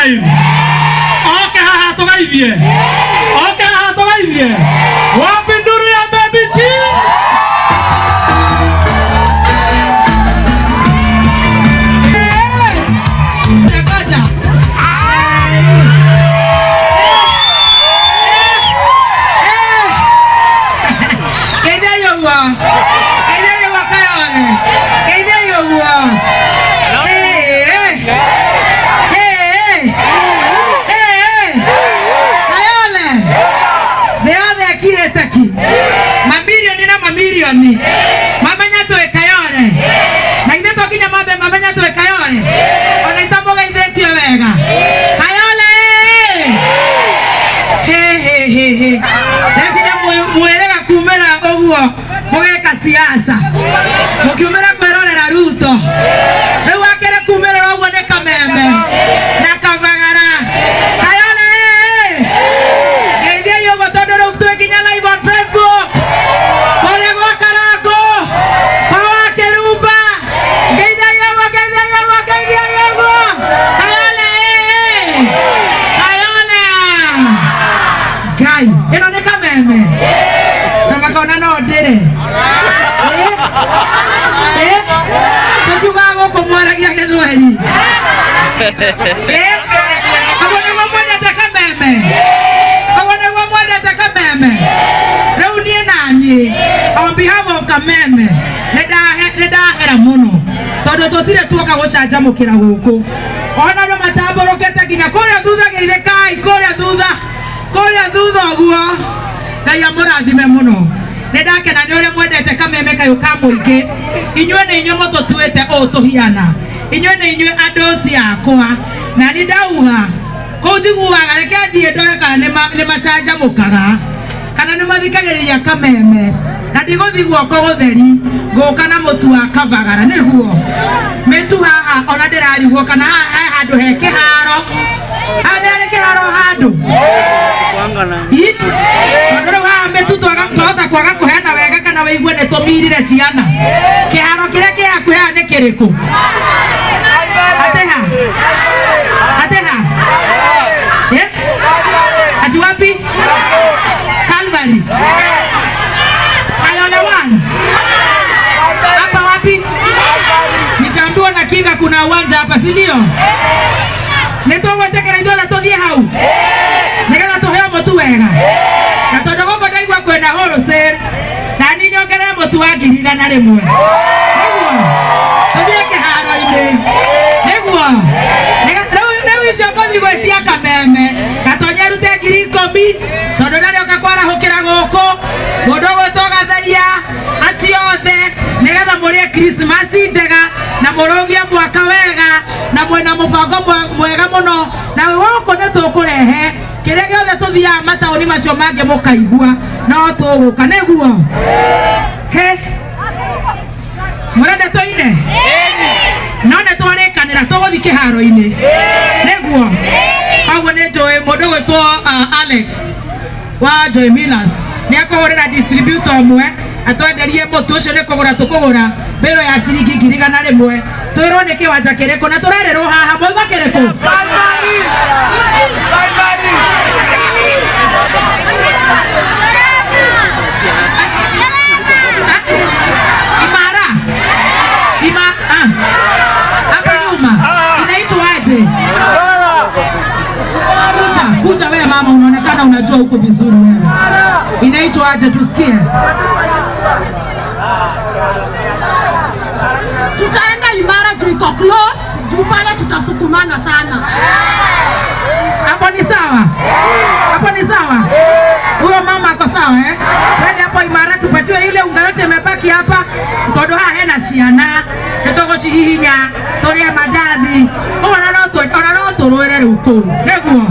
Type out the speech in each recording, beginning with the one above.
Live. Oke haha tũgeithie. Oke haha tũgeithie. Wapi nduru ya Baby T? Ngoja. Geithiai ũguo. Geithiai ũguo Kayole. Geithiai ũguo. Eh, eh. Eh, eh. Kayole. Thĩ yothe ĩkirĩte ki. Mamirioni na mamirioni. Mamenya twĩ Kayole. Na githĩ to nginya mambe mamenya twĩ Kayole. Ona itamũgeithĩtie wega. Kayole. He he he he. Ndeciria mwĩrĩga kumĩra ũguo mũgeka siasa. Mũkiumĩra kwĩrorera Ruto. Rĩu akĩrĩ kumĩrĩra ũguo nĩ Kameme na Kavagara. Kayole. Geithiai ũguo tondũ rĩu twĩ nginya live on Facebook. Kũrĩa gwa Karangũ, kwa wa Kĩrumba. Geithiai ũguo, geithiai ũguo, geithiai ũguo. Kayole. Kayole. Ngai, ĩno nĩ Kameme. Kama kona no ndĩre. Eh? Eh? Tũkiugaga gũkũ mwaragia Gĩthweri. Eh? Koguo nĩguo mwendete Kameme. Koguo nĩguo mwendete Kameme. Rĩu niĩ naniĩ on behalf of Kameme nĩ ndahera mũno tondũ tũtirĩ tuoka gũcanjamũkĩra gũkũ ona andũ matambũrũkĩte nginya kũrĩa thutha geithĩkai kũrĩa thutha kũrĩa thutha ũguo. Ngai amũrathime mũno. Nĩ ndakena nĩ ũrĩa mwendete Kameme kayũ ka mũingĩ. Inyuĩ nĩ inyuĩ mũtũtuĩte ũũ tũhiana. Inyuĩ nĩ inyuĩ andũ ciakwa. Na nĩ ndauga kũu njiguaga reke thiĩ ndore kana nĩ macanjamũkaga kana nĩ mathikagĩrĩria Kameme na ndigũthiĩ guoko gũtheri ngũka na mũtu wa Kavagara nĩguo mĩtu haha ona ndĩrarigwo kana haha he handũ he kĩharo. Haha nĩ harĩ kĩharo handũ. Ii? Tondũ rĩu haha mĩtu twahota kwaga kũheana wega kana wĩigue nĩ tũmirire ciana. Kĩharo kĩrĩa kĩ hakuhĩ haha nĩ kĩrĩkũ? Atĩ ha? Atĩ ha? Eh? Ati wapi? Calvary. Kayole 1. Hapa wapi? Nitaambiwa na Kinga kuna uwanja hapa, si ndio? Nĩ tũgwĩtĩkĩra ithuothe tũthiĩ hau nĩgetha tũheo mũtu wega na tondũ gũkũ ndaigua kwĩna wholesale na niĩ nyongerere mũtu wa 100,000 nĩguo tũthiĩ kĩharo-inĩ nĩguo rĩu icio ngũthiĩ gwĩtia Kameme gatonye rute 10,000 tondũ ndarĩoka kwarahũkĩra gũkũ mũndũ ũgwĩtwo Gatheria acio othe nĩgetha mũrĩe Christmas njega na mũrũgie mwaka wega na mwĩna mũbango mwega mũno na gũkũ nĩ tũkũrehe kĩrĩa gĩothe tũthiaga mataũni macio mangĩ mũkaigua no tũgũka nĩguo. He mũrenda tũine no nĩ twarĩkanĩra tũgũthiĩ kĩharo-inĩ nĩguo. Koguo nĩ njũĩ mũndũ ũgwĩtwo Alex wa Joy Millers nĩ akũhũrĩra distributor ũmwe atwenderie mũtu ũcio nĩ kũgũra tũkũgũra mbĩro ya ciringi 100,000 twĩrwo nĩ kĩwanja kĩrĩkũ na tũrerĩrwo haha mwaigua kĩrĩkũ. Imara. Ima ah. Hapa nyuma inaitwaje? Kuja, kuja wewe mama, unaonekana unajua huko vizuri wewe. Inaitwaje tusikie? Tutaenda Imara juu iko close, juu pale tutasukumana sana. Hapo ni sawa? Hapo ni sawa? Huyo mama ako sawa eh? Twende hapo Imara tupatiwe ile unga yote imebaki hapa tondu haha hena ciana nĩ tũgũcihihinya tũrĩe mandathi ona no tũrũĩre rĩu kũu nĩguo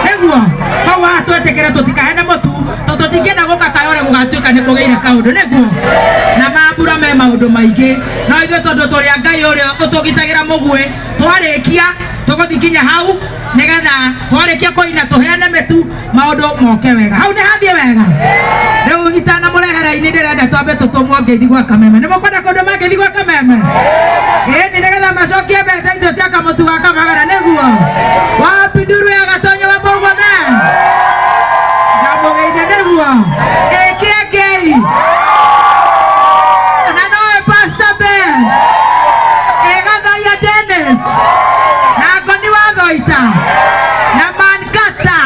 nĩguo koguo haha twĩtĩkĩre tũtikahene mũtu tondũ tũtingĩenda gũka Kayole gũgatuĩka nĩ kũgĩire kaũndũ nĩguo na mambura me maũndũ maingĩ no ithuĩ tondũ tũrĩ a Ngai ũrĩa ũtũgitagĩra mũguĩ twarĩkia tũgũthiĩ nginya hau nĩgetha twarĩkia kũina tũheane mĩtu maũndũ moke wega. Hau nĩ hathiĩ wega. Rĩu itanamũrehera ini ndĩrenda twambe tũtũmwo ngeithi gwa Kameme. Nĩ mũkwenda kũndũma ngeithi gwa Kameme? Ĩni nĩgetha macokie mbeca icio cia kamũtu ga Kamagara nĩguo. Wapi Waita na Mankata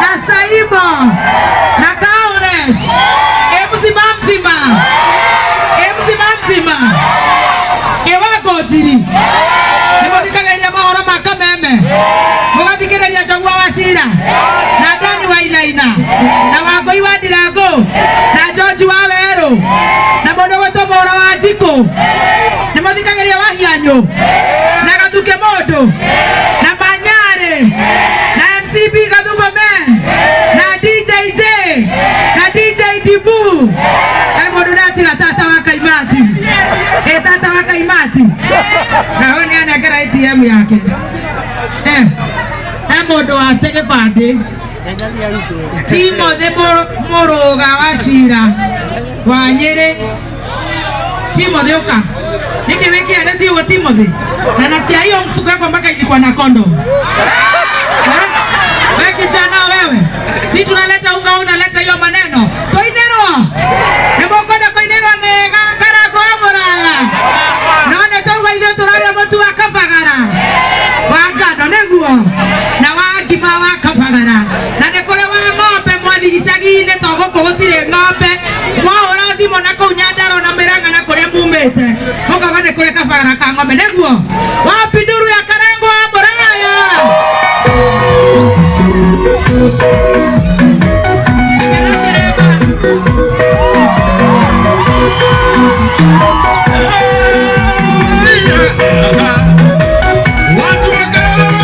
na Saimo na Kauresh ĩ mzima mzima ĩ mzima mzima ĩ Wangũnjiri nĩ mũthikagĩrĩria mohoro ma Kameme mũgathikĩrĩria Njogua wa Cira na Dani wa Inaina na Wangũi wa Ndirango na George wa Werũ na mũndũ gwĩtwo Mũhoro wa Njikũ nĩ mũthikagĩrĩria Wahianyũ na Gathuke mũndũ na Manyarĩ na MCB Gathugo Men na DJJ na DJ Dibu e mũndũ ndatiga tata wa Kaimati e tata wa Kaimati na we nĩ anengera ATM yake e mũndũ wate gĩbandĩ Timothy Mũrũga wa Cira wa Nyĩrĩ. Timothy ũka nĩkĩ wĩkĩare ciugo Timothy na nasikia hiyo mfuko yako mpaka ilikuwa na kondom. We kijana wewe, si tunaleta unga, unaleta hiyo maneno tũinĩrwo nĩ mũkwenda kũinĩrwo nĩ Karango wa Mũraya no nĩ tauga ithuĩ tũrarĩa mũtu wa kabagara wa ngano nĩguo na wa ngima wa kabagara na nĩ kũrĩ wa ng'ombe mwathi icagi-inĩ to gũkũ gũtirĩ ng'ombe mwahũra thimũ na kũu Nyandarua na Mĩrang'a na kũrĩa mumĩte mũkauga nĩ kũrĩ kabagara ka ng'ombe nĩguo wapi nduru ya Karango wa Mũraya. Watu wakalala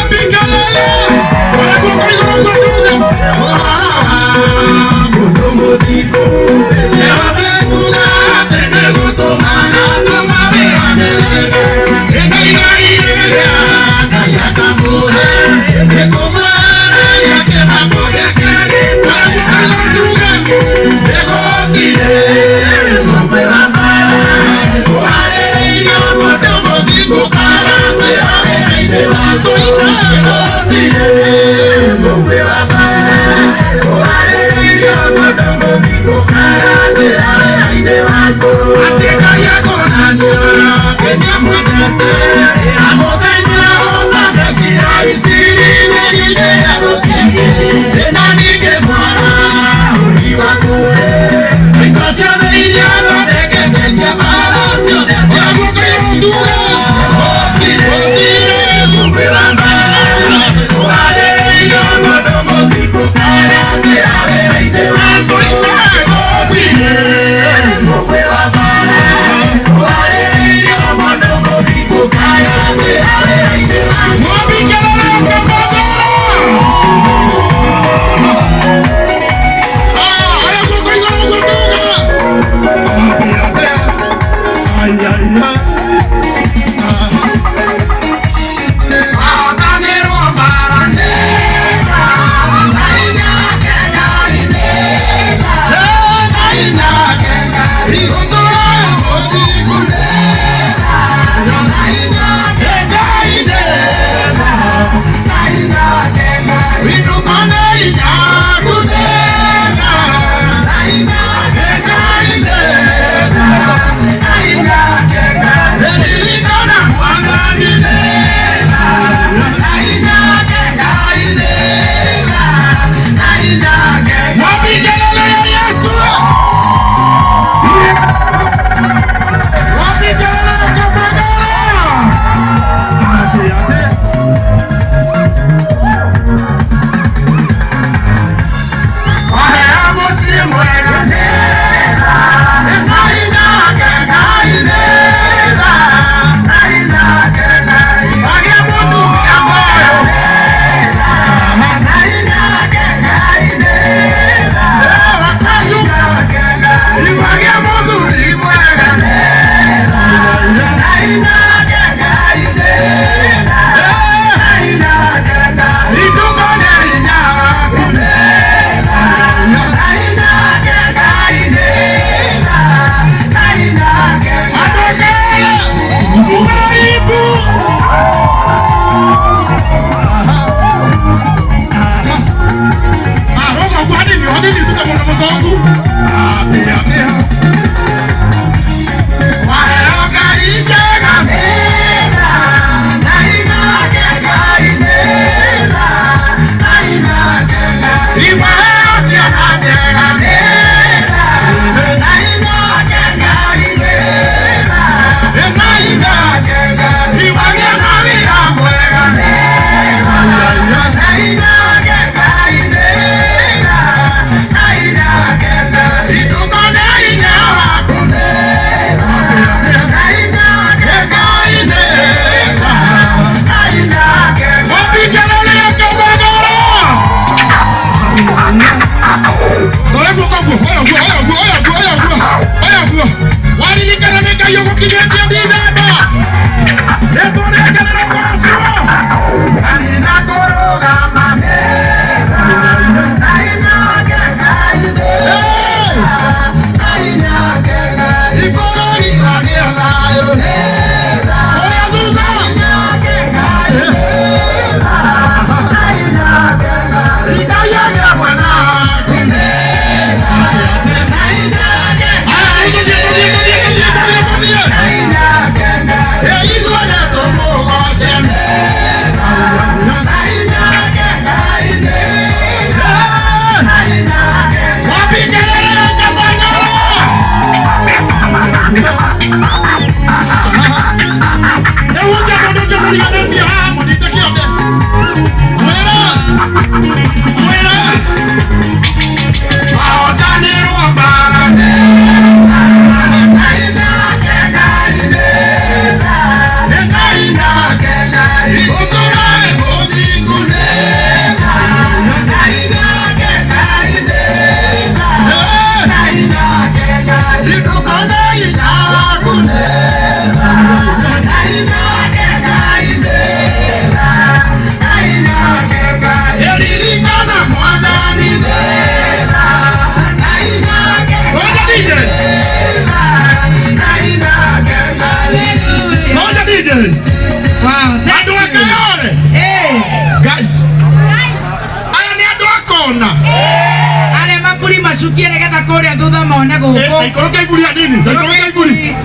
Nĩgetha kũrĩa thutha mone gũkũ. Ikorokia iburi hanini, ikorokia iburi,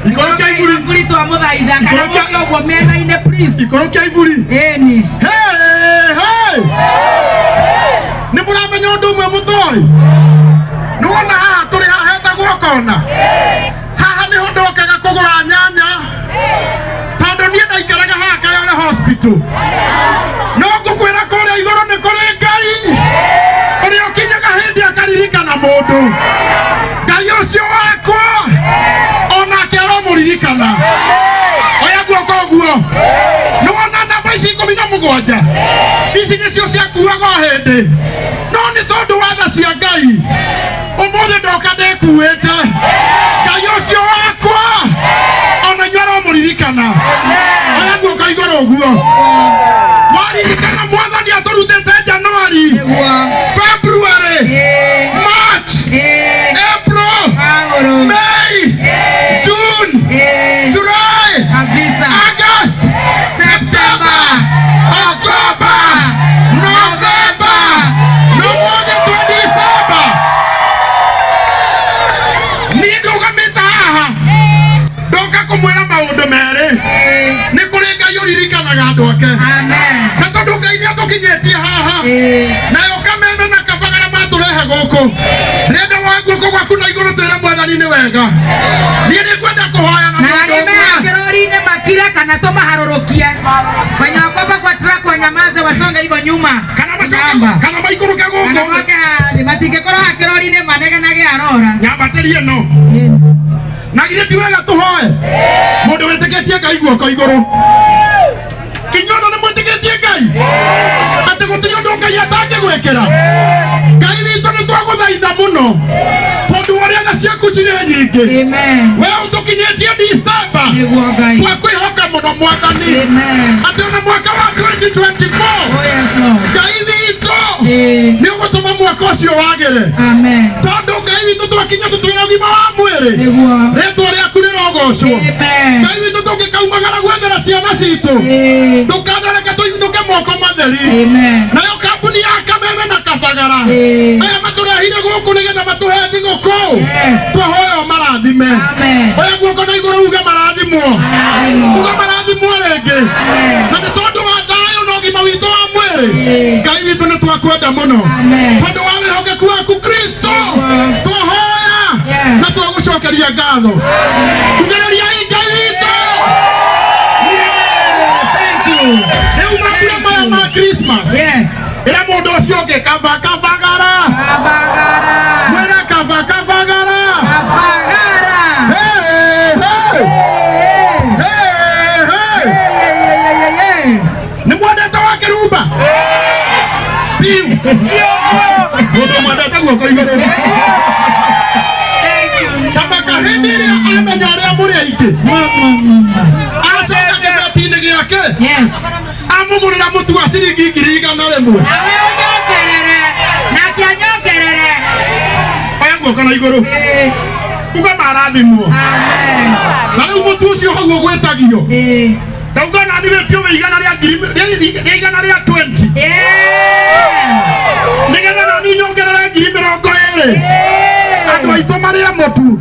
ikorokia iburi. Iburi twamũthaitha kana mũke ũguo mĩena-inĩ please. Ikorokia iburi. Ĩni. Hey, hey! Nĩ mũramenya ũndũ ũmwe mũtoĩ? Nĩ wona haha tũrĩ haha hetagwo kona? Haha nĩho ndokaga kũgũra nyanya tondũ niĩ ndaikaraga haha Kayole Hospital. No ngũkwĩra kũrĩa igũrũ nĩ kũrĩ Ngai ũrĩa ũkinyaga hĩndĩ akaririkana mũndũ. Ngai ũcio wakwa onake aromũririkana. Oya guoko ũguo. Nĩ wona namba ici 17 ici nĩcio ciakuaga o hĩndĩ, no nĩ tondũ wa tha cia Ngai ũmũthĩ ndoka ndĩkuĩte. Ngai ũcio wakwa ona inyuĩ aromũririkana. Oya guoko igũrũ ũguo. Waririkana Mwathani atũrutĩte January, February, March, April, May, June, July, Kabisa. August, September, October, November, na ũmũthĩ twĩ December. Niĩ ndũgamĩte haha ndoka kũmwĩra maũndũ merĩ. Nĩ kũrĩ Ngai ũririkanaga andũ ake. Amen. Na tondũ Ngai nĩ atũkinyĩtie haha, nayo Kameme na Kabagara matũrehe gũkũ, ndĩrenda woe guoko gwaku na igũrũ twĩre Mwathani nĩ wega. Niĩ nĩ ngwenda kũhoya na Na mũndũ arĩa ũmwe. me kĩrori-inĩ makire kana tũmaharũrũkie. Wenye wako hapa kwa truck wanyamaze wasonge hivyo nyuma. Kana macoke Namba. kana maikũrũke Kana gũkũ. moke thĩ matingĩkorwo haha kĩrori-inĩ manegenage arora. Nyambatĩrie ĩno. Na githĩ ti wega tũhoe mũndũ wĩtĩkĩtie Ngai guoko igũrũ? Inyuothe nĩ mwĩtĩkĩtie Ngai atĩ gũtirĩ ũndũ Ngai atangĩgwĩkĩra? Ngai witũ, nĩ twagũthaitha mũno tondũ ũrĩa tha ciaku cirĩ nyingĩ. Amen. We ũtũkinyĩtie December. Nĩguo Ngai. Twakwĩhoka mũno Mwathani Amen. atĩ ona mwaka wa 2024, Oh yes, Lord. Ngai witũ, nĩ ũgũtũma mwaka ũcio wagĩre. Amen. Tondũ Ngai witũ, twakinya tũtwĩra ũgima wa mwĩrĩ. Nĩguo. Rĩtwa rĩaku rĩrogocwo. Amen. Ngai witũ, tũngĩkaumagara gwethera ciana citũ, ndũkanareke tũinũke moko matheri. Amen. Nayo kambuni ya Kameme na Kabagara, aya matũrehire gũkũ nĩgetha matũhe thigũkũ, twahoya ũmarathime. Amen. Oya guoko na igũrũ uge marathimwo. Marathimwo. Uge marathimwo rĩngĩ. Amen. Na nĩ tondũ wa thayũ na ũgima witũ wa mwĩrĩ, Ngai witũ, nĩ twakwenda mũno Amen. tondũ wa wĩhokeku waku Kristo. Nĩguo. Twahoya na twagũcokeria ngatho. Ugĩrĩriai Ngai witũ. Thank you. Rĩu mambura maya ma Christmas, ĩra mũndũ ũcio ũngĩ, kaba Kabagara. Kabagara. Mwĩre kaba Kabagara. Kabagara. Hey, hey. Hey, hey. Hey. Nĩ mwendete wa kĩrumba biũ? Mũndũ mwendete guoko igũrũ. Thank you. Kabaka hĩndĩ ĩrĩa amenya arĩa mũrĩ aingĩ, Mama, mama. acoka kĩbeti-inĩ gĩake, amũgũrĩra mũtu wa ciringi 100,000. Nawe ũnyongerere. Nake anyongerere. Oya guoko na igũrũ uga marathimwo. Amen. Na rĩu mũtu ũcio hau ũgwĩtagio, ndauga nani wĩtio wĩ igana rĩa ngiri rĩa igana rĩa 20, nĩgetha nani nyongerere 20,000 andũ aitũ marĩe mũtu.